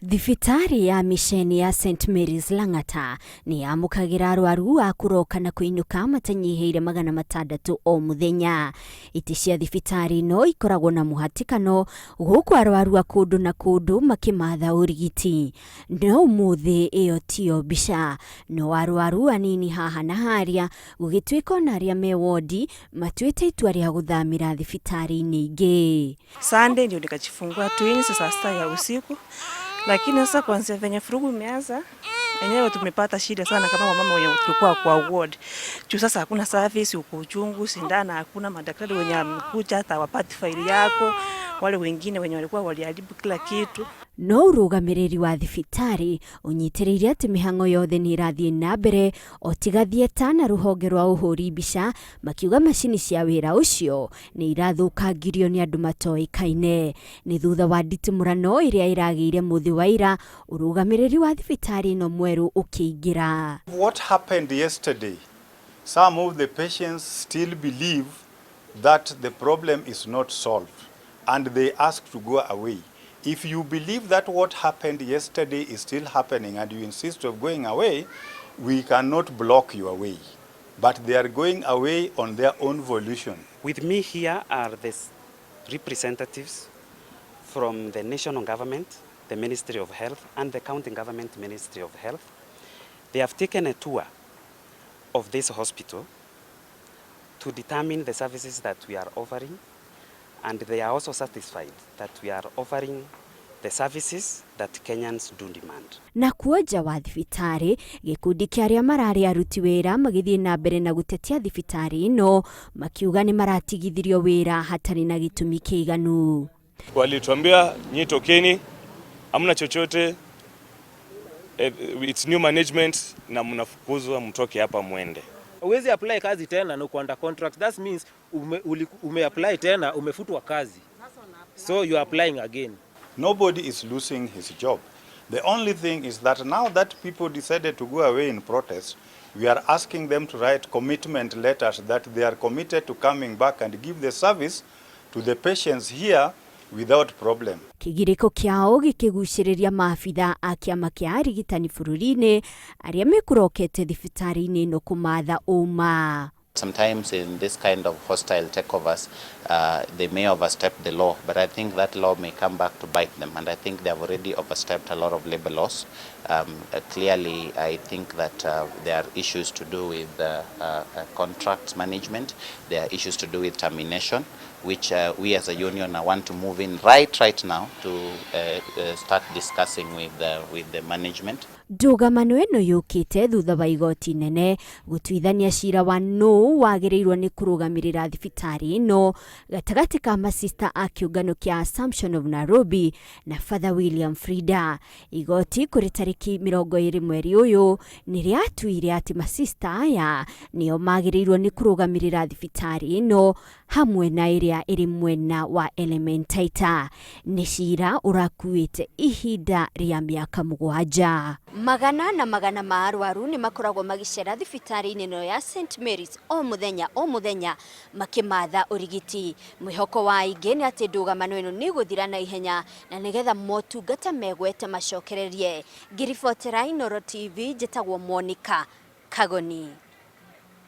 Thibitarĩ ya miceni ya St Mary's Lang'ata nĩ yamũkagĩra arwaru a kũroka na kũinũka matanyihĩire 600 o mũthenya. Itĩ cia thibitarĩ ĩno ikoragwo na mũhatĩkano gũkũ arwaru a kũndũ na kũndũ makĩmatha ũrigiti. No ũmũthĩ ĩyo tiyo mbica, no arwaru anini haha na harĩa gũgĩtuĩka ona arĩa me wondi matuĩte itua rĩa gũthamĩra thibitarĩ-inĩ ingĩ. Sunday ndio nikajifungua twins saa 6 ya usiku, lakini sasa kuanzia venye vurugu imeanza enyewe tumepata shida sana kama wamama wenye tulikuwa kwa ward. Juu sasa hakuna service, uko uchungu, sindano hakuna, madaktari wenye wamekuja hata hawapati faili yako, wale wengine wenye walikuwa waliharibu kila kitu. No ũrũgamĩrĩri wa thibitarĩ ũnyitĩrĩire atĩ mĩhang'o yothe nĩ ĩrathiĩ na mbere o tiga thieta na rũhonge rwa ũhũri mbica makiuga macini cia wĩra ũcio nĩ irathũkangirio nĩ andũ matoĩkaine. Nĩ thutha wa nditimũrano ĩrĩa ĩragĩire mũthĩ wa ira ũrũgamĩrĩri wa thibitarĩ ĩno mwerũ ũkĩingĩra. What happened yesterday, some of the patients still believe that the problem is not solved and they ask to go away. If you believe that what happened yesterday is still happening and you insist of going away, we cannot block your way. But they are going away on their own volition. With me here are the representatives from the national government, the Ministry of Health, and the county government Ministry of Health. They have taken a tour of this hospital to determine the services that we are offering, and they are also satisfied that we are offering the services that Kenyans do demand. Na kuo nja wa thibitarĩ gĩkundi kĩa arĩa mararĩ aruti wĩra magĩthiĩ na mbere na gũtetia thibitarĩ ĩno makiuga nĩ maratigithirio wĩra hatarĩ na gĩtũmi kĩiganu. Walituambia nyi tokeni, hamna chochote, it's new management na mnafukuzwa mtoke hapa mwende. Huwezi apply kazi tena na uko under contract. That means ume apply tena, umefutwa kazi. So you are applying again. Nobody is losing his job. The only thing is that now that people decided to go away in protest, we are asking them to write commitment letters that they are committed to coming back and give the service to the patients here without problem. Kĩgirĩko kĩao gĩkĩgucĩrĩria maabitha a kĩama kĩa arigitani bũrũri-inĩ arĩa mekũrokete thibitarĩ-inĩ ĩno kũmatha ũma. Sometimes in this kind of hostile takeovers, they may overstep the law, but I think that law may come back to bite them, and I think they have already overstepped a lot of labor laws. Clearly, I think that there are issues to do with contracts management, there are issues to do with termination, which we as a union want to move in right now to start discussing with the management. Ndũgamano ĩno yũkĩte thutha wa igoti inene gũtuithania cira wa nũ wagĩrĩirwo nĩ kũrũgamĩrĩra thibitarĩ ĩno gatagatĩ ka masista a kĩũngano kĩa Assumption of Nairobi na Father William Frida. Igoti kũrĩ tarĩki 20 mweri ũyũ nĩ rĩatuire atĩ masista aya nĩo magĩrĩirwo nĩ kũrũgamĩrĩra thibitarĩ ĩno hamwe na ĩrĩa ĩrĩ mwena wa Elementaita. Nĩ cira ũrakuĩte ihinda rĩa mĩaka 7. Magana na magana ma arwaru nĩ makoragwo magĩcera thibitarĩ-inĩ ĩno ya St Mary's o mũthenya o mũthenya makĩmatha ũrigiti. Mwĩhoko wa aingĩ nĩ atĩ ndũgamano ĩno nĩ ĩgũthira na ihenya na nĩgetha motungata megwete macokererie. Ngĩribotera Inooro TV, njĩtagwo Monica Kagoni.